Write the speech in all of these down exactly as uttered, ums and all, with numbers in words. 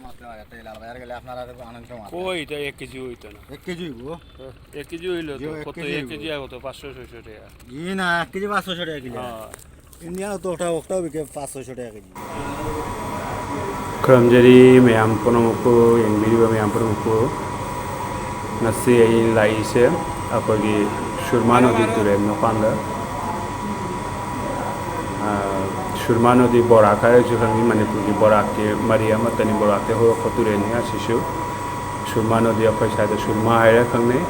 মাত্র আগে তেল আলাদা, আর গেলে আপনারা তো আনন্দ মাত্র। কই এটা এক কেজি হইতো না? এক কেজি হইব? হ্যাঁ, এক কেজি হইলো তো। জি, এক কত কেজি এক হইব। কেজি আর কত? পাঁচশো ছয়শো টাকা। জি না, এক কেজি পাঁচশো টাকা কিলো। হ্যাঁ। Indian তো ওটা, ওটাও বিকে পাঁচশো ছয়শো টাকা কেজি। ꯈꯨꯔꯨꯝꯖꯔꯤ ꯃꯌꯥꯝ ꯄꯨꯝꯅꯃꯛꯄꯨ, ꯌꯦꯡꯕꯤꯔꯤꯕ ꯃꯌꯥꯝ ꯄꯨꯝꯅꯃꯛꯄꯨ꯫ ꯉꯁꯤ ꯑꯩ ꯂꯥꯛꯏꯁꯦ ꯑꯩꯈꯣꯏꯒꯤ ꯁꯨꯔꯃꯥ ꯅꯣꯗꯤ ꯇꯨꯔꯦꯜ ꯃꯄꯥꯟꯗ꯫ ꯑ, ꯁꯨꯔꯃꯥ ꯅꯣꯗꯤ ꯕꯣꯔꯥꯛ ꯍꯥꯏꯔꯁꯨ ꯈꯪꯉꯤ, ꯃꯅꯤꯄꯨꯔꯒꯤ ꯕꯣꯔꯥꯛꯀꯤ ꯃꯔꯤ ꯑꯃꯠꯇꯅꯤ, ꯕꯣꯔꯥꯛꯇꯒꯤ ꯍꯧꯔꯛꯄ ꯇꯨꯔꯦꯜꯅꯤ ꯑꯁꯤꯁꯨ꯫ ꯁꯨꯔꯃꯥ ꯅꯣꯗꯤ ꯑꯩꯈꯣꯏ ꯁ꯭ꯋꯥꯏꯗ ꯁꯨꯔꯃꯥ ꯍꯥꯏꯔ ꯈꯪꯅꯩ꯫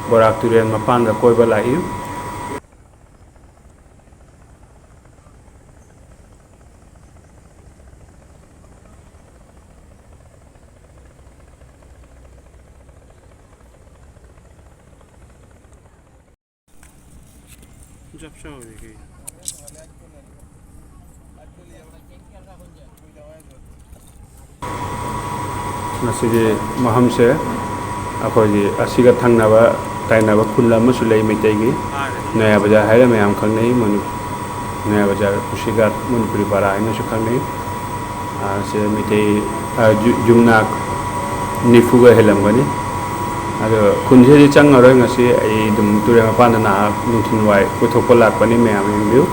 ꯕꯣꯔꯥꯛ ꯇꯨꯔꯦꯜ ꯃꯄꯥꯟꯗ ꯀꯣꯏꯕ ꯂꯥꯛꯏ꯫ ꯆꯞ ꯆꯥꯕꯗꯤ ꯀꯩ? ꯉꯁꯤꯗꯤ ꯃꯐꯝꯁꯦ ꯑꯩꯈꯣꯏꯒꯤ ꯑꯁꯤꯒ ꯊꯪꯅꯕ ꯇꯥꯏꯅꯕ ꯈꯨꯜ ꯑꯃꯁꯨ ꯂꯩ ꯃꯩꯇꯩꯒꯤ, ꯅꯌꯥ ꯕꯖꯥꯔ ꯍꯥꯏꯔ ꯃꯌꯥꯝ ꯈꯪꯅꯩ꯫ ꯃꯅꯤ-, ꯅꯌꯥ ꯕꯖꯥꯔ, ꯀꯨꯁꯤꯘꯥꯠ, ꯃꯅꯤꯄꯨꯔꯤ ꯄꯔꯥ ꯍꯥꯏꯅꯁꯨ ꯈꯪꯅꯩ꯫ ꯑꯥ, ꯁꯤꯗ ꯃꯩꯇꯩ, ꯑꯥ, ꯌꯨ-, ꯌꯨꯝꯅꯥꯛ ꯅꯤꯐꯨꯒ ꯍꯦꯜꯂꯝꯒꯅꯤ꯫ ꯑꯗꯣ ꯈꯨꯟꯁꯤꯗꯤ ꯆꯪꯉꯔꯣꯏ ꯉꯁꯤ꯫ ꯑꯩ ꯑꯗꯨꯝ ꯇꯨꯔꯦꯜ ꯃꯄꯥꯟꯗ ꯉꯥꯏꯍꯥꯛ ꯅꯨꯡꯊꯤꯜ ꯋꯥꯏ ꯀꯣꯏꯊꯣꯛꯄ ꯂꯥꯛꯄꯅꯤ, ꯃꯌꯥꯝ ꯌꯦꯡꯕꯤꯌꯨ꯫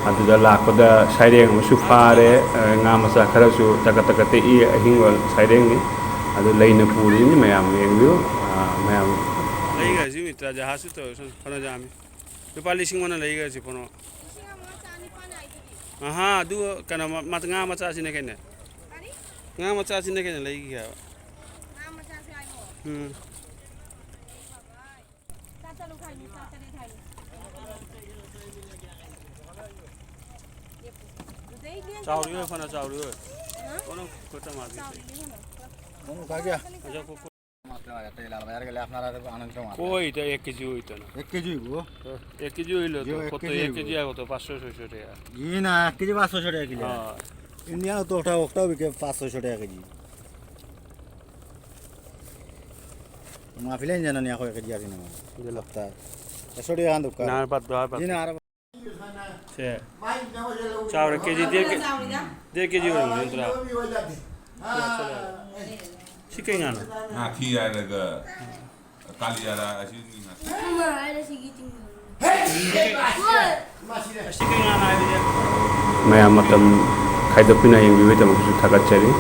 ꯑꯗꯨꯗ ꯂꯥꯛꯄꯗ ꯁꯩꯔꯦꯡ ꯑꯃꯁꯨ ꯐꯥꯔꯦ, ꯑ, ꯉꯥ ꯃꯆꯥ ꯈꯔꯁꯨ ꯇꯀꯠ ꯇꯀꯠ ꯇꯦꯛꯏ, ꯑꯍꯤꯡꯕ ꯁꯩꯔꯦꯡꯅꯤ꯫ ꯑꯗꯨ ꯂꯩꯅ ꯄꯨꯔꯤꯅꯤ, ꯃꯌꯥꯝ ꯌꯦꯡꯕꯤꯌꯨ, ꯑ, ꯃꯌꯥꯝ꯫ ꯂꯩꯒꯁꯤ ꯃꯤꯇ꯭ꯔ ꯖꯍꯥꯖꯁꯨ ꯇꯧꯔꯁꯨ ꯐꯅ ꯌꯥꯝꯃꯤ꯫ ꯂꯨꯄꯥ ꯂꯤꯁꯤꯡ ꯑꯃꯅ ꯂꯩꯒꯁꯤ ꯄꯨꯟꯅ꯫ ꯂꯤꯁꯤꯡ ꯑꯃ ꯆꯥꯅꯤꯄꯥꯟ ꯍꯥꯏꯗꯨꯗꯤ꯫ ꯑꯍꯥ, ꯑꯗꯨ ꯀꯩꯅꯣ, ꯃ-, ꯃ-, ꯉꯥ ꯃꯆꯥꯁꯤꯅ ꯀꯩꯅꯣ? ꯀꯔꯤ? ꯉꯥ ꯃꯆꯥꯁꯤꯅ ꯀꯩꯅꯣ ꯂꯩꯒꯦ ꯍꯥꯏꯕ? ꯉꯥ ꯃꯆꯥꯁꯦ ꯍꯥꯏꯕꯣ? ꯎꯝ꯫ ꯆꯥ ꯆꯠꯂꯨ ꯈꯥꯏꯅꯤ, ꯆꯥ ꯇꯔꯦꯠ ꯍꯥꯏꯅꯤ꯫ ꯑꯗꯨꯗꯩ ꯂꯦꯡ ꯆꯥꯎꯔꯤ ꯑꯣꯏ, ꯐꯅ ꯆꯥꯎꯔꯤ ꯑꯣꯏ꯫ ꯍꯥ? ꯀꯣꯟꯅ ꯈꯨꯠꯇ ꯃꯥꯔꯀꯦꯠꯁꯦ꯫ ꯆꯥꯎꯔꯤꯅꯤ ꯐꯅ꯫ ꯑꯣ, ꯀꯥꯒꯦ꯫ ꯑꯣꯖꯥ, ꯀꯣ-, ꯀꯣ-, ꯃꯥꯔꯀꯦꯠ꯫ কই, এটা এক কেজি হইতো না। এক কেজি হইব? এক কেজি হইল তো। জি, এক কত, কেজি এক হইব। কেজি আর কত? পাঁচশো ছয়শো টাকা। জি না, এক কেজি পাঁচশো ছয়শো টাকা কিলো। হ্যাঁ। ইন্ডিয়ান তো ওটা, ওটাও বিকে পাঁচশো ছয়শো টাকা কেজি। মাফিলেন জানো নি, এখন এক কেজি আছে না? দিল। সপ্তাহ। একশো টাকা আন দোকান। না, আর বাদ দাও, আর বাদ জি না, দাও। আর 是。 চাউল এক কেজি, দেড় কে-, দেড় কেজি হইল, তোরা। শিখে গেল। 那提来那个，咖喱啊，还是你看。 Maya matam khaidapina yang biwe tam kusu thakat chari.